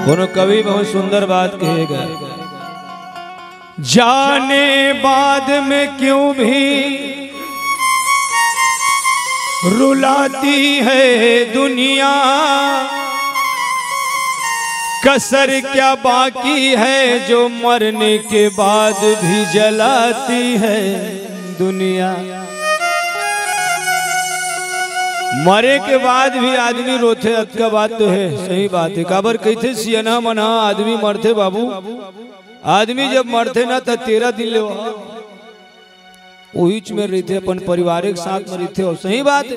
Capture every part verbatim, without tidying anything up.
कोनो कवि बहुत सुंदर बात कहेगा, जाने बाद में क्यों भी रुलाती है दुनिया, कसर क्या बाकी है जो मरने के बाद भी जलाती है दुनिया। मरे के बाद भी आदमी रोथे, अतका बात तो है, सही बात है। काबर कहिथे सियनहा मन ह, आदमी मरथे बाबू, आदमी जब मरथे ना, त तेरह दिन ले वह उहीच में रहिथे, अपन परिवार के साथ में रहिथे। और सही बात है,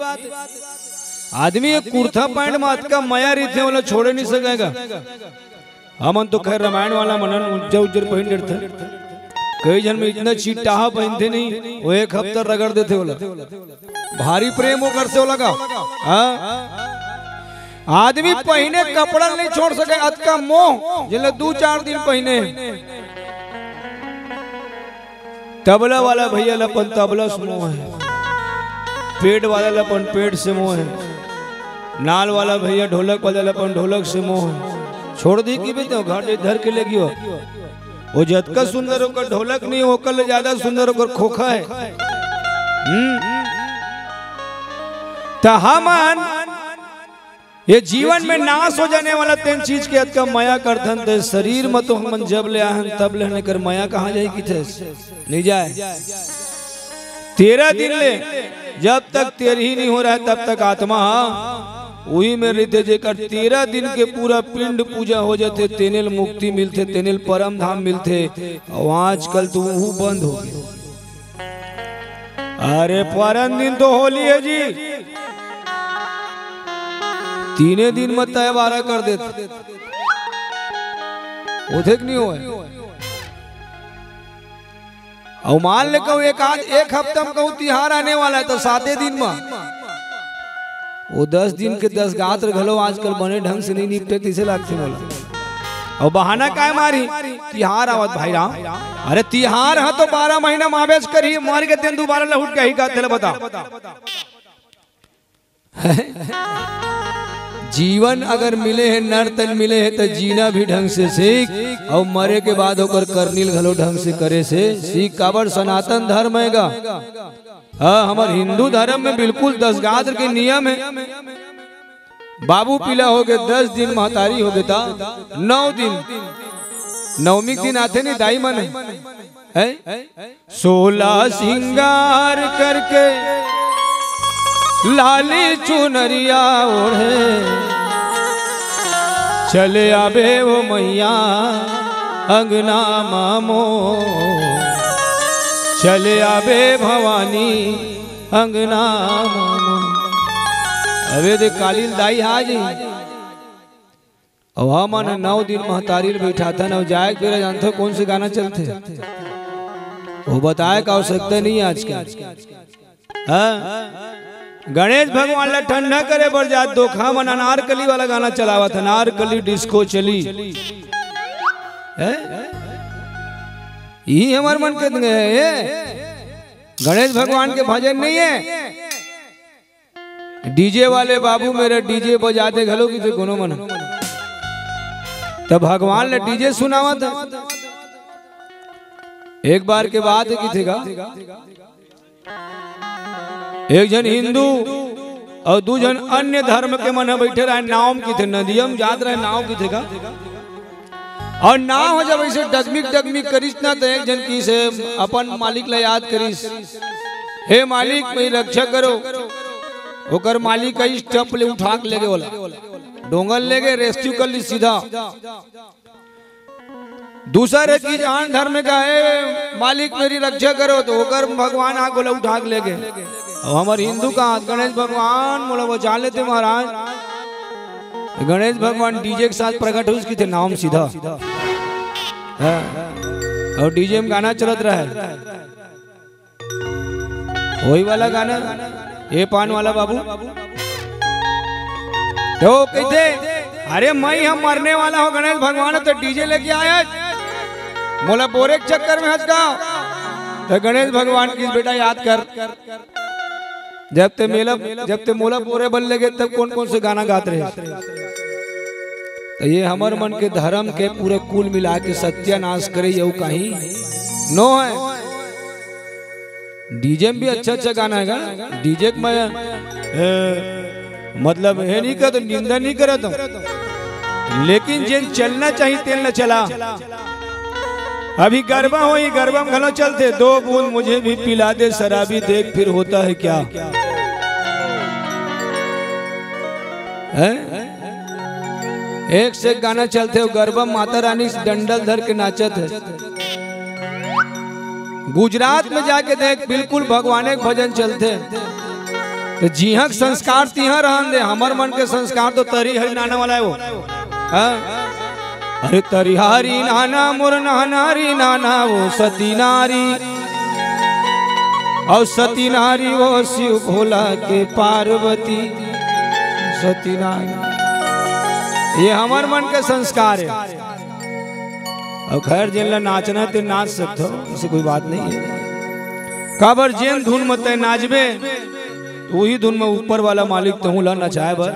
आदमी एक कुर्ता पैंट में अतका मया रहिथे, ओला छोड़े नहीं सकेगा। हमन तो खैर रामायण वाला मन हन, उज्जर उज्जर पहिन डरथे। कई झन में इतना चिट्टाहा पहिनथे नहीं, वो एक हफ्ता रगड़ देथे ओला। भारी प्रेम ओकर से ओला का। हाँ? आदमी पहिने कपड़ा नहीं छोड़ सके, अतका मोह, जेला दू चार दिन पहिने। तबला वाला भैया ला अपन तबला से मोह है, पेट वाला ला अपन पेट से मोह है, नाल वाला भैया ढोलक वाला ला अपन ढोलक से मोह है। छोड़ दी कि भी तो घर धर के ले गयो। वो जतका सुंदर ओकर ढोलक नहीं, ओकर ले ज्यादा सुंदर ओकर खोखा है। हम्म। त हमन ये जीवन में नाश हो जाने वाला तेन चीज के अतका मया करथन, ते शरीर में तो हमन जब ले आहन तब ले हन, एकर मया कहाँ जाही किथे? नहीं जाए। तेरह दिन ले जब तक तेरही नहीं हो रहा है तब तक आत्मा हा उही में रहिथे। जेकर तेरह दिन के पूरा पिंड पूजा हो जाथे, तेने ल मुक्ति मिलथे, तेने ल परम धाम मिलथे। और आजकल तो वो बंद हो गया। अरे परन दिन तो होली है जी, तीने दिन में तय बारा कर देथे। होथे कि नहीं होय? अउ मान ले कहूँ एक आध, एक हफ्ता में कहूँ तिहार आने वाला है तो साते दिन में वो दस दिन के दस गात्र घलो आजकल बने ढंग से नहीं निपटे, किसे लागथे मोला? अउ बहाना काय मारी? तिहार आवत भाई राम। अरे तिहार ह तो बारह महीना में आबेच करही, मर के तेन दोबारा लहुट के ही का, तेला बता। जीवन अगर मिले हे, नर तन मिले हे, त जीना भी ढंग से सीख, अउ मरे के बाद ओकर करनी ल घलो ढंग से करे से सीख। काबर सनातन धर्म हे गा। हाँ, हमर हिंदू धर्म में बिल्कुल दस गात्र के नियम हे। बाबू पीला होगे दस दिन, महतारी होगे त नौ दिन। नवमी के दिन आथे नहीं दाई मन, हैं? सोलह सिंगार करके लाली चुनरिया ओढ़े, चले आबे वो मैया अंगना मामो, चले आबे भवानी अंगना मामो। अबे दे काली दाई हाजी। अउ हमन ह नौ दिन महतारी ल बइठाथन, अउ जाए के बेरा जानथव कोन से गाना चलथे? वो बताए के आवश्यकता नहीं हे आजकल। हाँ? गणेश भगवान ला ठंडा करे बर जात दोखा मन अनारकली वाला गाना चलावत हे, अनारकली डिस्को चली। हैं? यही हमर मन के ये गणेश भगवान के भजन नहीं हे। डीजे वाले बाबू मेरा डीजे बजा दे घलो किथे कोनो मन। त भगवान ल डीजे सुनावत हे। एक बार के बात हे किथे का, एक झन हिंदू अउ दू झन अन्य धर्म के मन ह बइठे रहय, नाव म किथे नदिया म जात रहय, नाव किथे का। अउ नाव ह जब अइसे डगमिग डगमिग करिस ना, त एक झन किसे अपन मालिक ल याद करिस, "हे मालिक, मेरी रक्षा करो।" ओकर मालिक ह इस टप ले उठा के लेगे ओला, डोंगर लेगे, रेस्क्यू कर ली सीधा। दूसर एक झन आन धर्म का, "हे मालिक, मेरी रक्षा करो," त ओकर भगवान आके ओला उठा के लेगे। अउ हमर हिंदू का, "गणेश भगवान मोला बचा लेते महाराज।" गणेश भगवान डीजे के साथ प्रकट होइस किथे नाव म सीधा। हाँ। अउ डीजे म गाना चलत रहय, वही वाला गाना, ए पान वाला बाबू। त कहिथे, "अरे मैं हम मरने वाला हंव गणेश भगवान, त डीजे लेके आय हस, मोला बोरे के चक्कर में हंस गा।" त गणेश भगवान किस, "बेटा याद कर, जब ते मेला, जब ते मोला बोरे बन लेगे, तब कोन कोन से गाना गात रहे?" त ये हमर मन के धर्म के पूरा कुल मिला के सत्यानाश करे, यहू कहीं नो है। डीजे में भी अच्छा अच्छा गाना है गा। डीजे के मैं, ए, मतलब, हे नहीं करत, निंदा नहीं करत हूँ, लेकिन जेन चलना चाहिए, तेन ला चला। अभी गरबा होही, गरबा में घलो चलथे, "दो बूंद मुझे भी पिला दे शराबी, देख फिर होता है क्या।" हैं? एक से एक गाना चलथे, वो गरबा माता रानी से डंडल धर के नाचत है। गुजरात में जाके देख, बिल्कुल भगवाने के भजन चलथे। त जिहाँ के संस्कार तिहाँ रहन दे, हमर मन के संस्कार तो तरी हरी नाना वाला है वो। हाँ? अरे तरिहारी नाना मोर नाना री नाना वो सती नारी, और सती नारी वो शिव भोला के पार्वती सती नारी। ये हमर मन के संस्कार है। और खैर, जेन ला नाचना है, ते नाच सकत हो, ऐसी कोई बात नहीं है। काबर जेन धुन में तय नाचबे, तो वही धुन में ऊपर वाला मालिक तहूँ ला नचाए बर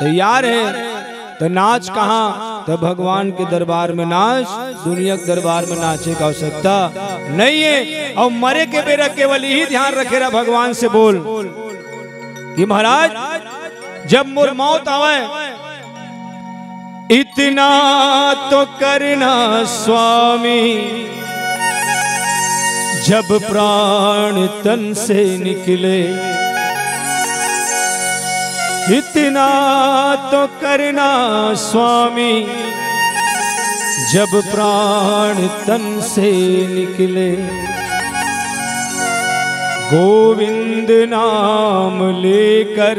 तैयार है। तो नाच कहाँ? तो भगवान के दरबार में नाच, दुनिया के दरबार में नाचे का आवश्यकता नहीं है। और मरे के बेरा केवल यही ध्यान रखे रहा, भगवान से बोल कि महाराज, जब मोर मौत आवे, इतना तो करना स्वामी, जब प्राण तन से निकले, इतना तो करना स्वामी, जब प्राण तन से निकले। गोविंद नाम लेकर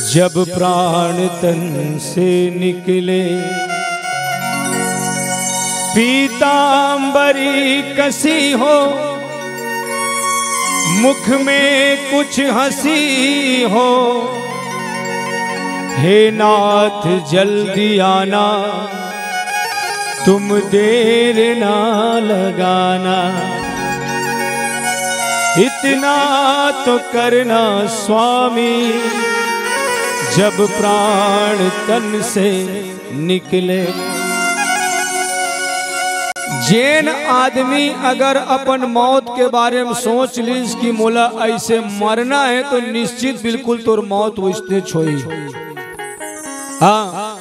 जब प्राण तन से निकले, पीतांबरी कसी हो, मुख में कुछ हंसी हो, हे नाथ जल्दी आना, तुम देर ना लगाना। इतना तो करना स्वामी, जब प्राण तन से निकले। जेन आदमी अगर अपन मौत के बारे में सोच लीस कि मोला ऐसे मरना है, तो निश्चित बिल्कुल तोर मौत वैसने होही। हाँ,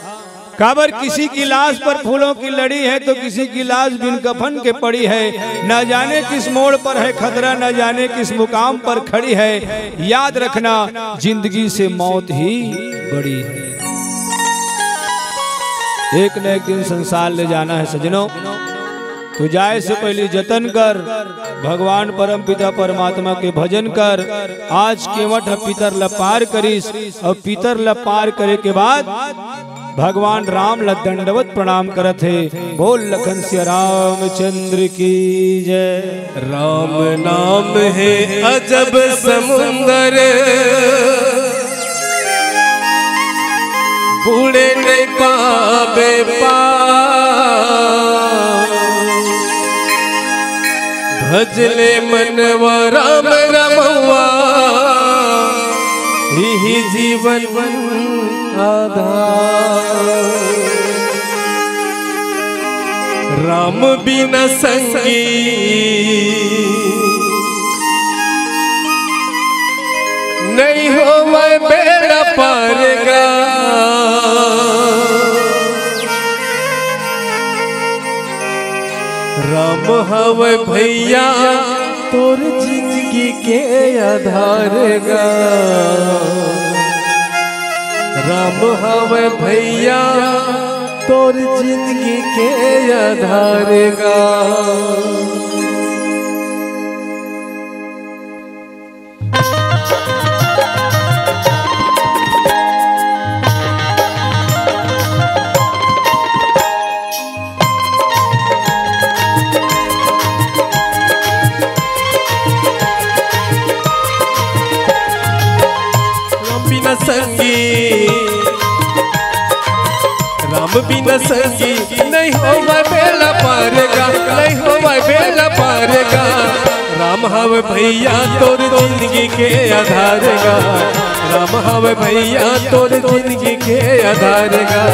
काबर किसी की लाश पर फूलों की लड़ी है, तो किसी की लाश बिन कफन के पड़ी है। न जाने किस मोड़ पर है खतरा, न जाने किस मुकाम पर खड़ी है। याद रखना, जिंदगी से मौत ही बड़ी है। एक न एक दिन संसार ले जाना है सजनों, तो जाए से पहले जतन कर, भगवान परम पिता परमात्मा के भजन कर। आज केवट ह पितर ल पार करिस, और पितर ल पार करे के बाद भगवान राम ल दंडवत प्रणाम करत हे। बोल लखन सिया रामचंद्र की जय। राम नाम है अजब समुंदर, बूड़े नहीं पावे पार। भजले मनवा राम रमवा, यही जीवन आधार। राम बिना संगी नहीं होवय बेड़ा पार गा। राम हवय भैया तोर जिंदगी के आधार गा। राम हवय भैया तोर जिंदगी के आधार गा। राम बिना संगी, राम बिना संगी नहीं होवय बेड़ा पार गा, नहीं होवय बेड़ा पार गा। राम हवय भैया तोर जिंदगी के आधार गा। राम हवय भैया तोर जिंदगी के आधार गा,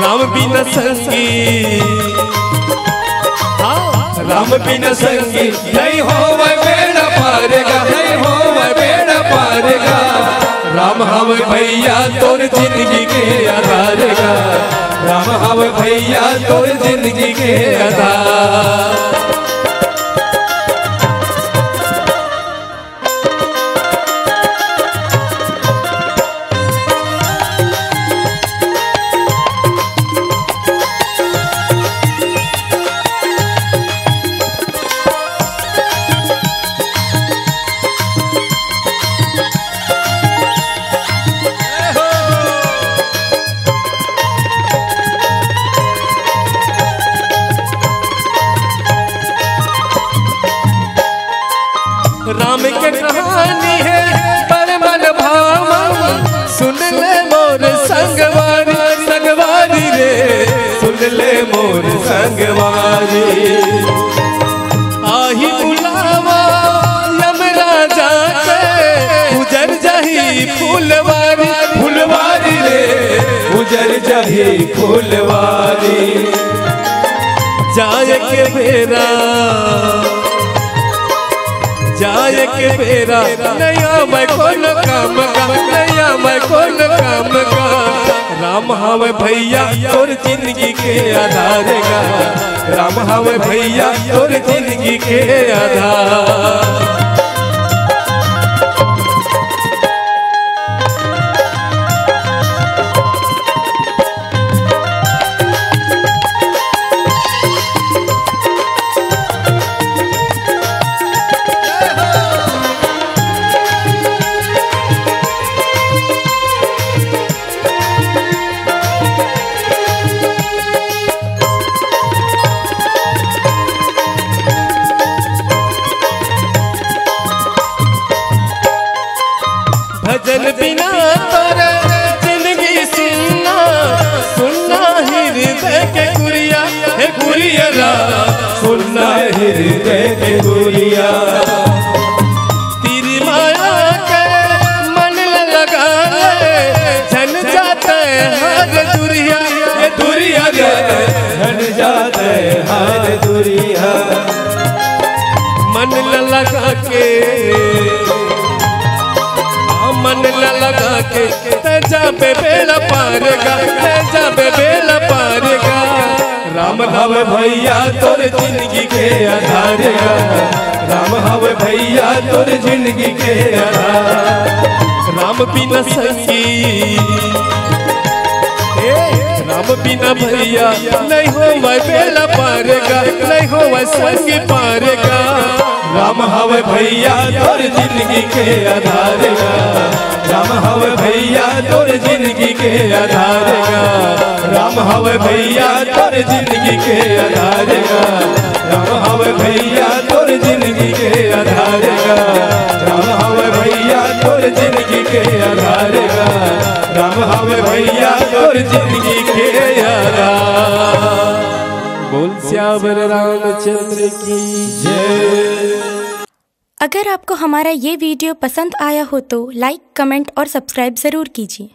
राम बिना संगी, हाँ, राम बिना संगी नहीं होवय बेड़ा पार गा, नहीं होवय बेड़ा पार गा। राम हवे भैया तोर जिंदगी के आधार गा, राम हवे भैया तोर जिंदगी के आधार। राम के कहानी हे बड़ मन भावन, सुन ले मोर संगवारी, संगवारी रे, सुन ले मोर संगवारी। आही बुलावा यमराजा के, उजर जाही फुलवारी, फुलवारी रे, उजर जाही फुलवारी। जाय के बेरा, जाय के बेरा, नया मैं कोनो काम का, नया मैं कोनो काम का। राम हवे भैया तोर जिंदगी के आधार गा, राम हवे भैया तोर जिंदगी के आधार। भजन बिना तोर जिंदगी सुन्ना, सुन्ना हृदय के गुरिया, हे गुरिया रा, सुन्ना हृदय के गुरिया। तेरी माया के मन लगा ले, झन जाते हर दुरिया, ये दुरिया रे, झन जाते हर दुरिया। मन ल लगा के, हाँ, मन ल लगा के, ते जाबे बेड़ा पार गा, ते जाबे बेड़ा पार गा। राम हवे भैया तोर जिंदगी के आधार गा, राम हवे भैया तोर जिंदगी के आधार। राम बिना संगी, ए, राम बिना भैया नहीं होवय बेड़ा पार गा, नहीं होवय संगी पार गा। राम हवे भैया तोर जिंदगी के आधार गा, राम हवे भैया तोर जिंदगी के आधार गा। राम हवे भैया तोर जिंदगी के आधार गा, राम हवे भैया तोर जिंदगी के आधार गा। राम हवे भैया तोर जिंदगी के आधार गा, राम हवे भैया तोर जिंदगी के आधार। बोल सियावर रामचंद्र की जय। अगर आपको हमारा ये वीडियो पसंद आया हो तो लाइक, कमेंट और सब्सक्राइब ज़रूर कीजिए।